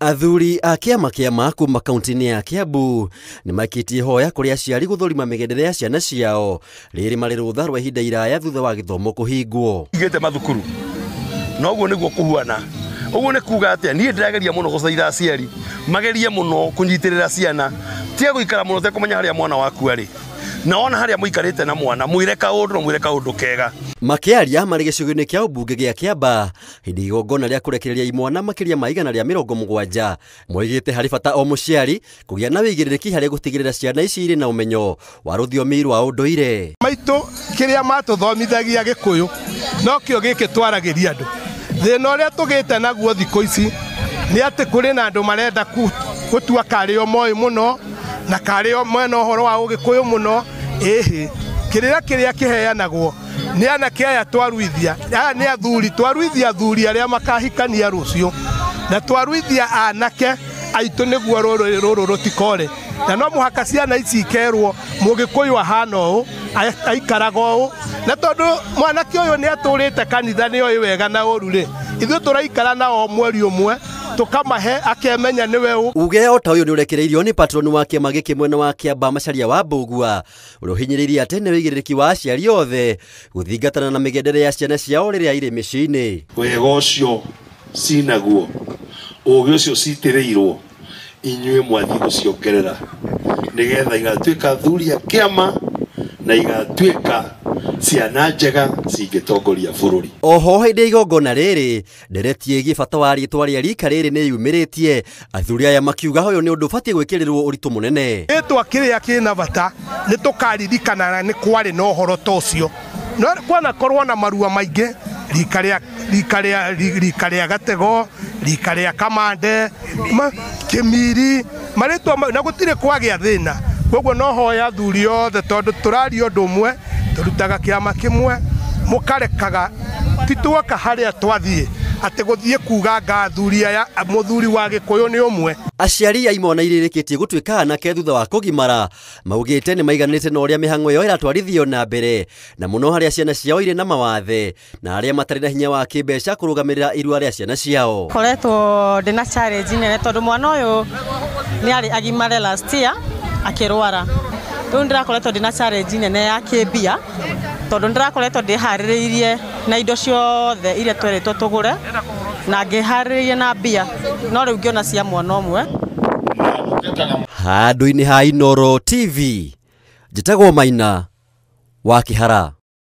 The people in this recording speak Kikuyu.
Athuri a kĩama kĩama kuma kaunti-inĩ ya Kiambu nĩmaikĩtie hoya kũrĩ aciari gũthũrima mĩgendere ya ciana ciao rĩrĩ marĩ rũtha rwa ihinda iraya thutha wa gĩthomo kũhingwo. Igĩte mathukuru na ũguo nĩguo kũhuana. Ũguo nĩ kuga atĩa? Niĩ ndĩrageria mũno gũcaitha aciari magerie mũno kũnyitĩrĩra ciana, tiga gũikara mũno ũtekũmenya harĩa mwana waku arĩ, na wona harĩa mũikarĩte na mwana mwĩre kaũndũ na mwĩre kaũndũ kega. Makĩaria marĩ gĩcigo-inĩ kĩa ũmbunge gĩa Kĩamba hĩndĩ igongona rĩa kũrekereria imwana makĩria ma 170 moigĩte harĩ bata o mũciari kũgĩa na wĩigĩrĩrĩki harĩ gũtigĩrĩra ciana ici irĩ na ũmenyo wa rũthiomi rwa ũndũire. Maitũ kĩrĩa matũthomithagia Gĩkũyũ nokĩo gĩkĩ twaragĩria andũ. Thĩna ũrĩa tũgĩte naguo thikũ ici nĩ atĩ kũrĩ na andũ marenda gũtua karĩ o moĩ mũno na karĩ o mwena ũhoro wa ũgĩkũyũ mũno. Ĩhĩ, kĩrĩra kĩrĩa kĩheanagwo nĩ anake aya twaruithia, aya nĩ athuri, twaruithia athuri arĩa makahikania rũciũ, na twaruithia anake aitũ nĩguo rũrũ rũrũ rũtikore. Na no mũhaka ciana ici ikerwo mũgĩkũyũ ahana ũũ, aikaraga ũũ, na tondũ mwanake ũyũ nĩ atũrĩte kanitha nĩ oĩ wega na ũru rĩ, ithuĩ tũraikara nao mweri ũmwe tũkamahe akemenya nĩwe ũ. Uge o ta ũyũ nĩ ũrekereirio nĩ patroni wa kĩama gĩkĩ mwena wa Kĩamba Macharia wa Mbũgua ũrĩa ũhinyĩrĩirie atĩ nĩ wĩigĩrĩrĩki wa aciari othe gũthingatana na mĩgendere ya ciana ciao rĩrĩa irĩ mĩciĩ-inĩ. Wega ũcio cinaguo, ũgĩ ũcio citĩrĩirwo, inyuĩ mwathiĩ gũciongerera nĩgetha igatuĩka athuri a kĩama na igatuĩka ciana njega cingĩtongoria bũrũri. Oho hĩndĩ ya igongona rĩrĩ ndereti ĩgiĩ bata wa rĩtwa rĩa rika rĩrĩ nĩ yumĩrĩtie, athuri aya makiuga ũyũ nĩ ũndũ ũbatiĩ gwĩkĩrĩrwo ũritũ mũnene. Rĩtwa kĩrĩa kĩna bata nĩ tũkaririkana nĩ kwarĩ na ũhoro ta ũcio, no kwanakorwo na marua maingĩ, rika rĩa Gatego, rika rĩa Kamande, Kĩmiri, marĩtwa na gũtirĩ kwagĩa thĩna. Koguo no hoya athuri othe tondũ tũraria ũndũ ũmwe, tũrutaga kĩama kĩmwe, mũkarekaga ti tuoka harĩa twathiĩ atĩ gũthiĩ kuga nga athuri aya mũthuri wa Gĩkũyũ nĩ ũmwe. Aciari a imwana iria irĩkĩtie gũtuĩka anake thutha wa kũgimara maugĩte nĩ maiganĩte na ũrĩa mĩhang'o yao ĩratwarithio na mbere, na mũno harĩa ciana ciao irĩ na mawathe na arĩa matarĩ na hinya wa kĩmbeca kũrũgamĩrĩra irua rĩa ciana ciao. Koretwo ndĩna challenge nene tondũ mwana ũyũ nĩ arĩ agimare last year akĩrwara. Rĩu ndĩrakoretwo ndĩna challenge nene ya kĩmbia tondũ ndĩrakoretwo ndĩharĩrĩirie na indo ciothe iria twerĩtwo tũgũre na ngĩharĩrĩria na mbia, no rĩu ngĩona cia mwana ũmwe. Handũ-inĩ ha Inooro TV, njĩtagwo Maina wa Kĩhara.